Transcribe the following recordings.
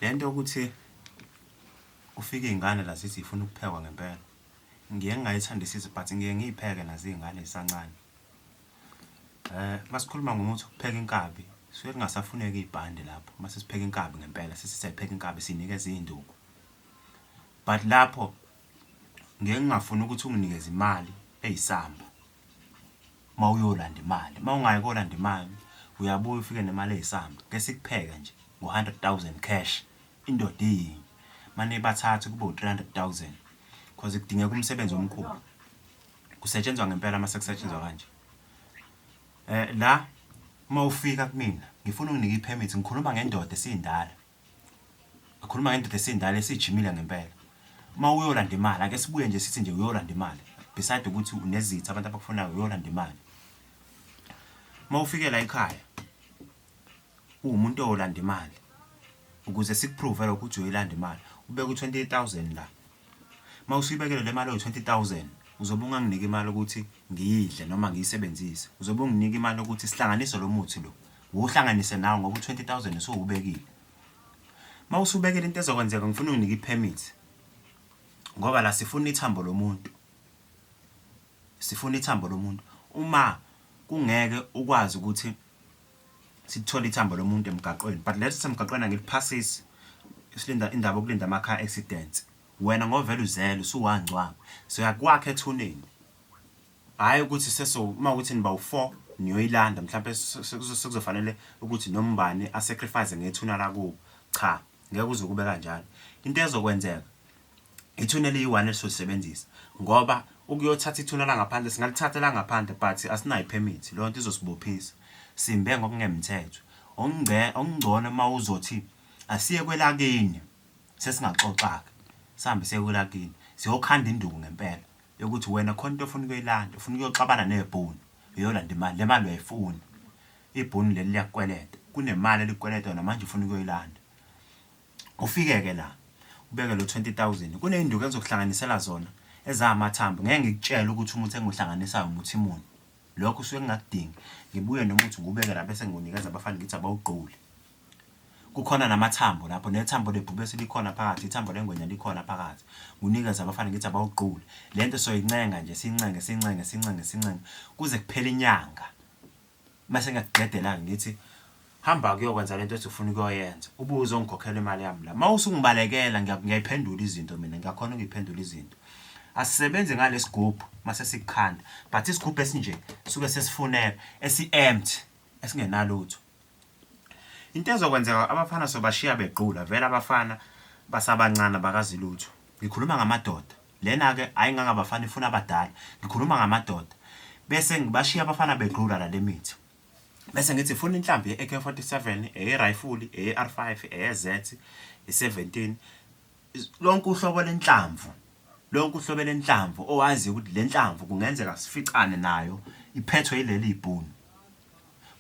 Le nto yokuthi kufike iy'ngane la zithi zifuna ukuphekwa ngempela, ngiye ngingayithandisisi but ngiye ngiy'pheke nazo iy'ngane zisancane. Masikhuluma ngomuthi wokupheka inkabi, suke kungasafuneki ibhande lapho mase sipheka inkabi ngempela, sesithi siyayipheka inkabi siyinikeza iy'nduku. But lapho ngiye ngingafuni ukuthi unginikeze imali eyisamba uma uyolanda imali. Uma ungayi kolanda imali, uyabuya ufike nemali eyisamba, ke sikupheke nje ngo-100 000 cash, indoda iyinye. Manibathathu kube u-300 000 cause kudingeka umsebenzi omkhulu. Kusetshenzwa ngempela mase kusetshenzwa kanje. La uma ufika kumina ngifuna unginike i-permit, ngikhuluma ngendoda esindala. Ngikhuluma ngendoda esindala esijimile ngempela. Uma uyolanda imali, ake sibuye nje sithi nje uyolanda imali. Beside ukuthi unezitha abantu abakufunayo, uyolanda imali. Uma ufike la ekhaya uwumuntu oyolanda imali, ukuze siku-prove lokho ukuthi uyoyilanda imali, ubeke u-28 000 la. Uma usuyibekele le mali ewu-20 000, uzobe unganginiki imali ukuthi ngiyidle noma ngiyisebenzise. Uzobe unginika imali yokuthi sihlanganise lo muthi lo. Uwuhlanganise nawe ngoba u-20 000 usuwubekile. Uma usubekile, into ezokwenzeka, ngifuna unginike i-permit ngoba la sifuna ithambo lomuntu. Sifuna ithambo lomuntu. Uma kungeke ukwazi ukuthi sithole ithambo lomuntu emgaqweni, but lesi semgaqweni angiliphasisi, silinda indaba yokulinda ama-car accidents. Wena ngovele uzele usuwangcwaba, siyakwakha ethuneni. Hhayi ukuthi seso uma ukuthi niba u-four niyoyilanda, mhlampe sekuzofanele ukuthi noma ubani a-sacrifice ngethuna lakubo. Cha, ngeke kuze kube kanjalo. Into ezokwenzeka, ithuna eliyi-one esizolisebenzisa, ngoba ukuyothatha ithuna langaphandle, singalithatha langaphandle but asinayo i-permit, leyo nto izosibophisa, simbe ngokungemthetho. Okungcono uma uzothi asiye kwelakini, sesingaxoxa-ke, sihambe siye kwelakini siyokhanda induku ngempela yokuthi wena khona into ofuna ukuyoyilanda, ufuna ukuyoxabana nebhunu, uyolanda imali, le mali uyayifuna, ibhunu leli liyakukweleta, kunemali elikukweleta yona manje ufuna ukuyoyilanda. Ufike-ke la ubeke lo 20 000, kuney'nduku engizokuhlanganisela zona ezamathambo. Ngeke ngikutshele ukuthi umuthi engiwuhlanganisayo umuthi muni, lokho usuke ngingakudingi. Ngibuye nomuthi ngiwubeke la, bese ngiwunikeza abafana ngithi abawugqule. Kukhona namathambo lapho, nethambo lebhubesi likhona phakathi, ithambo lengwenya likhona phakathi. Ngiwunikeze abafana ngithi abawugqule. Le nto soyincenga nje, siyincenge, siyincenge, siyincenge, siyincenge kuze kuphele inyanga. Mase ngiyakuqedela-ke ngithi hamba kuyokwenza lento ethi ufuna ukuyoyenza, ubuye uzongikhokhela imali yami la. Uma usungibalekela, ngiyayiphendula izinto mina, ngiyakhona ukuyiphendula izinto. Asisebenzi ngalesigubhu mase sikukhanda, but isigubhu esinje suke sesifuneka esi-empty, esingenalutho. Into ezokwenzeka, abafana sobashiya begqula vele, abafana basabancane, abakazi lutho. Ngikhuluma ngamadoda lena-ke, hhayi ngangabafana, ifuna abadala. Ngikhuluma ngamadoda, bese ngibashiya abafana begqula la le mithi, bese ngithi funa inhlamvu ye-AK47, eye-rifle, eye-R5, eye-Z, i-17, lonke uhlobo lenhlamvu, lonke uhlobo lenhlamvu owaziyo ukuthi le nhlamvu kungenzeka sificane nayo iphethwe yileli ibhunu,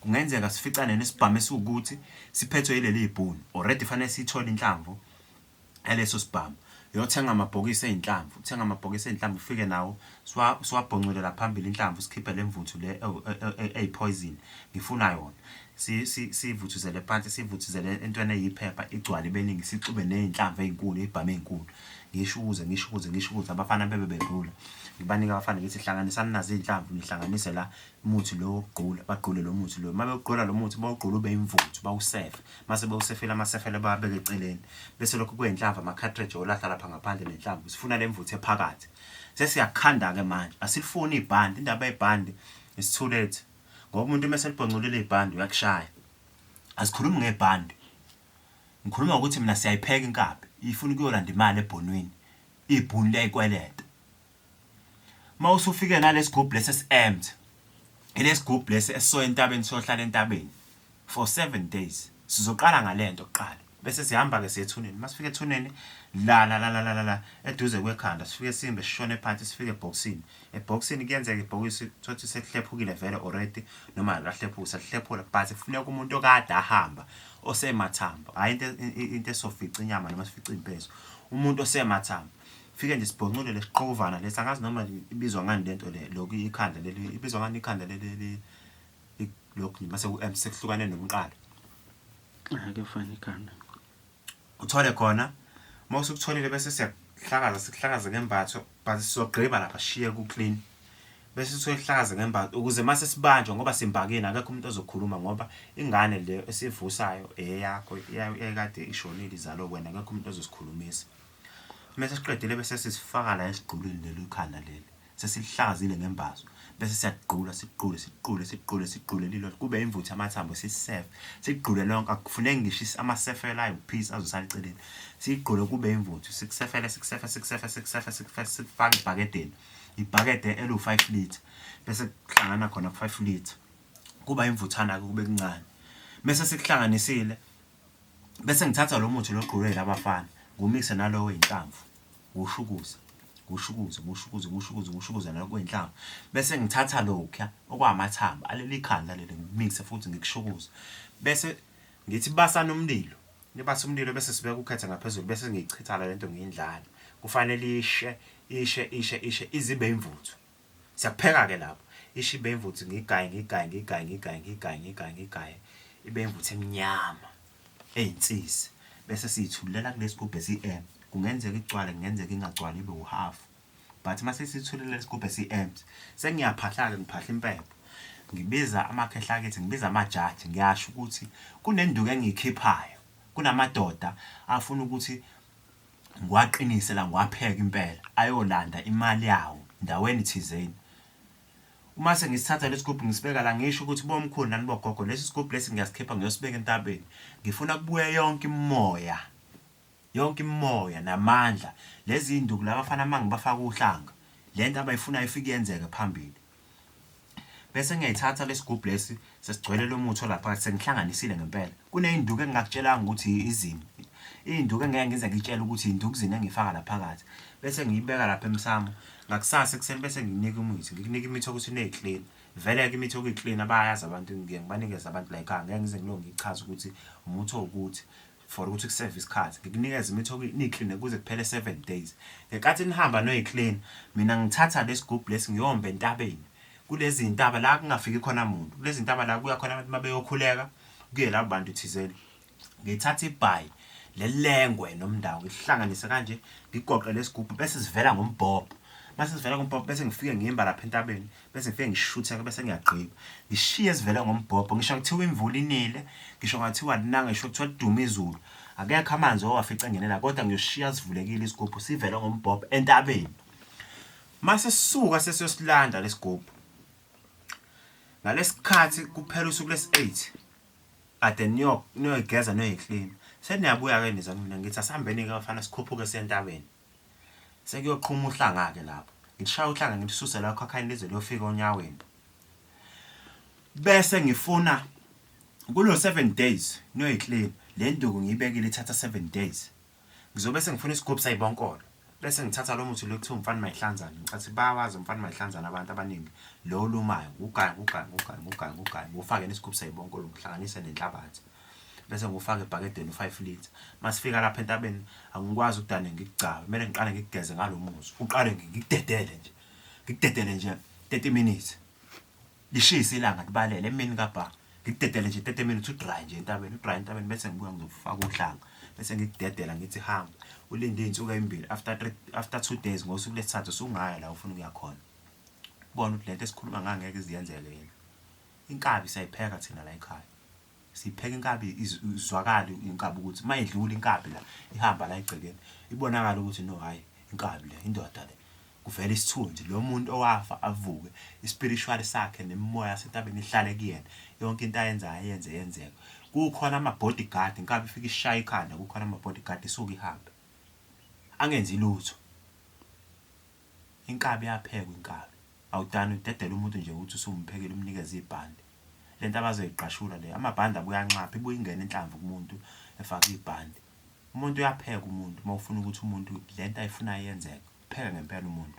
kungenzeka sificane nesibhamu esiwukuthi siphethwe yileli ibhunu already, fanele siyithole inhlamvu yaleso sibhamu. Uyothenga amabhokisi ey'nhlamvu, uthenga amabhokisi ey'nhlamvu, ufike nawo, siwabhonculela phambili inhlamvu, sikhiphe le mvuthu le eyi-poison ngifuna yona, siyivuthuzele phansi, siyivuthuzele entweni eyiphepha, igcwale ibeningi, sixube ney'nhlamvu ey'nkulu, iy'bhamu ey'nkulu. Ngishukuze, ngishukuze, ngishukuze, abafana bebe bedlula, ngibanike abafana ngithi hlanganisani nazi iy'nhlamvu, nihlanganise la umuthi lo wokugqula. Bagqule lo muthi lo. Uma bewugqula lo muthi, bawugqula ube imvuthu, bawusefe. Mase bewusefile, amasefele bawabeka eceleni, bese lokhu kuyinhlamvu, ama-cartridge olahla lapha ngaphandle nenhlamvu. Sifuna le mvuthu ephakathi. Sesiyakhanda-ke manje, asilifuni ibhandi. Indaba yebhandi is too late, ngoba umuntu uma eselibhonculile ibhandi uyakushaya. Asikhulumi ngebhandi, ngikhuluma ngokuthi mina siyayipheka inkabi, ifuna ukuyolanda imali ebhonwini, ibhunu liyayikweleta. Uma usufike nalesigubhu lesi esi-empty, ilesigubhu lesi esisoya entabeni, siyohlala entabeni for 7 days. Sizoqala ngalento kuqala, bese sihamba-ke siye ethuneni. Uma sifika ethuneni, la la la la la la la eduze kwekhanda, sifike simbe, sishone phansi, sifike ebhokisini. Ebhokisini kuyenzeka ibhokisi thothi sekuhlephukile vele already noma alahlephuki, selihlephula, but kufuneka umuntu okade ahamba osemathambo, hhayi into esofica inyama noma sifica iy'mpezo, umuntu osemathambo. Fike nje sibhoncule lesiqovana lesi, angazi noma ibizwa ngani lento le, lokhu ikhanda leli ibizwa ngani, ikhanda leli lokhu nje mase ku-m sekuhlukane nomqalo. Akefani ikhanda. Uthole khona uma usukutholile bese siyakuhlakaza sikuhlakaze ngembatho but sizogqiba lapha sishiye ku-clean bese sizoyihlakaza ngembatho ukuze mase sibanjwa ngoba simbakile akekho umuntu ozokhuluma ngoba ingane le esivusayo eyakho eyayikade ishonile izalwe wena akekho umuntu ozosikhulumisa. Mese siqedile bese sisifaka la esigqulwini leli khanda leli. Sesilihlakazile ngembazo bese siyagqula siqule siqule siqule siqule lilo kube imvuthu amathambo sisisefe sigqule lonke akufuneki ngisho amasefela ayiphisi azosala eceleni sigqule kube imvuthu sikusefele sikusefe sikusefe sikusefe sikusefe sikufake ebhakedeni ibhakede elu-5 litre bese kuhlangana khona ku-5 litre kuba imvuthana-ke kube kuncane mese sikuhlanganisile Bese ngithatha lo muthi lo gqulele abafana ngumise nalowo wey'nhlamvu ngiwushukuze ngiwushukuze ngiwushukuze ngiwushukuze ngiwushukuze nalokho kwey'nhlamvu bese ngithatha lokhuya okwamathambo aleli khanda leli ngikumise futhi ngikushukuze bese ngithi basani umlilo nibase umlilo bese sibeka ukhethe ngaphezulu bese ngiyichitha le nto ngiyindlala kufanele ishe ishe ishe ishe izibe imvuthu Siyakupheka-ke lapho. Isho ibe imvuthu ngiyigaye ngiyigaye ngiyigaye ngiyigaye ngiyigaye ngiyigaye ngiyigaye ibe imvuthu emnyama eyinsisi bese siyithulela kulesi gubhu esi-empty. Kungenzeka igcwale kungenzeka ingagcwali ibe uhhafu but uma sesiyithulela lesi gubhu esi-empty sengiyaphahla-ke ngiphahla impepho ngibiza amakhehla akithi ngibiza amajaji ngiyasho ukuthi kunenduku engiyikhiphayo kunamadoda afuna ukuthi ngiwaqinise la ngiwapheke impela ayolanda imali yawo ndaweni thizeni. Uma sengisithatha lesigubhu ngisibeka la ngisho ukuthi bomkhulu nani bogogo lesi sigubhu lesi ngiyasikhipha ngiyosibeka entabeni. Ngifuna kubuye yonke imimoya, yonke imimoya namandla. Lezi iy'nduku laba bafana uma ngibafaka uhlanga, le nto abayifunayo ifike yenzeke phambili. Bese ngiyayithatha lesigubhu lesi sesigcwele lo muthi olapha sengihlanganisile ngempela. Kuney'nduku engingakutshelanga ukuthi izini. Iy'nduku engeke ngize ngitshele ukuthi iy'nduku zini engiyifaka la phakathi. Bese ngiyibeka lapha emsamo. Ngakusasa ekuseni bese ngikunika umuthi, ngikunika imithi yokuthi niyiklina. Vele-ke imithi yokuyiklina bayayazi abantu ngiye ngibanikeze abantu la ekhaya ngeke ngize ngilokhu ngichaze ukuthi umuthi owukuthi for ukuthi kuseve isikhathi. Ngikunikeze imithi yokuthi niyikline kuze kuphele 7 days. Ngenkathi nihamba noyiklina, mina ngithatha lesigubhu lesi ngiyomba entabeni. Kulezi ntaba la kungafiki khona muntu. Kulezi ntaba la kuya khona abantu mabeyokhuleka, kuye labo bantu thizeni. Ngithatha ibhayi lelengwe nomndawo ngihlanganise kanje ngigoqe lesigubhu bese sivela ngombhobho. Mase sivela ngombhobho bese ngifike ngimba lapha entabeni bese ngifike ngishutheke bese ngiyagqiba. Ngishiye sivele ngombhobho ngisho kuthiwa imvula inile, ngisho ngathiwa alinanga, ngisho kuthiwa liduma izulu. Akekho amanzi owafica engenela kodwa ngiyoshiya sivulekile isigubhu sivele ngombhobho entabeni. Mase sisuka sesiyosilanda lesigubhu. Ngalesikhathi kuphela usuku lesi-8 kade niyoyigeza niyoyiklina. Seniyabuya-ke niza kumina ngithi asihambeni-ke bafana sikhuphuke siye entabeni. Sekuyoqhuma uhlanga-ke lapho. Ngishaya uhlanga ngilisuse la okhakhayini lize liyofika onyaweni. Bese ngifuna kulo 7 days niyoyiklina. Le nduku ngiyibekile ithatha 7 days. Ngizobe sengifuna isigubhu sayibonkolo. Bese ngithatha lo muthi lo kuthiwa umfana mayihlanzane. Ngicathi bayawazi umfana mayihlanzane abantu abaningi. Lo olumayo ngugaye ngugaye ngugaye ngugaye ngugaye ngiwufake nesigubhu sayibonkolo ngihlanganise nenhlabathi. Bese ngiwufaka ebhakedeni u-5 litre. Masifika lapha entabeni angikwazi ukudane ngikugcabe. Kumele ngiqale ngikugeze ngalo muthi. Uqale ngikudedele nje. Ngikudedele nje 30 minutes. Lishise ilanga libalele emini kabha. Ngikudedele nje 30 minutes udry nje entabeni, udry entabeni bese ngibuya ngizofaka uhlanga. Bese ngikudedela ngithi hamba. Ulinde iy'nsuku ey'mbili after 3 after 2 days ngosuku lwesithathu usungaya la ufuna ukuya khona. Ubone ukuthi lento esikhuluma ngayo ngeke ize yenzeke yini. Inkabi siyayipheka thina la ekhaya. Siyipheka inkabi izwakale inkabi ukuthi uma idlula inkabi la ihamba la egcekeni ibonakala ukuthi no hhayi inkabi le indoda le. Kuvela isithunzi lo muntu owafa avuke ispiritual sakhe nemimoya yasentabeni ihlale kuyena yonke into ayenzayo ayenze yenzeke. Kukhona ama-bodyguard inkabi ifike ishaye ikhanda kukhona ama-bodyguard isuke ihambe. Angenzi lutho. Inkabi iyaphekwa inkabi. Awudani udedele umuntu nje ukuthi usumphekile umnikeze ibhande. Lento abazoyiqashula le amabhande abuye anxaphe ibuye ingene inhlamvu kumuntu efake ibhande. Umuntu uyapheka umuntu uma ufuna ukuthi umuntu lento ayifunayo yenzeke. Pheka ngempela umuntu.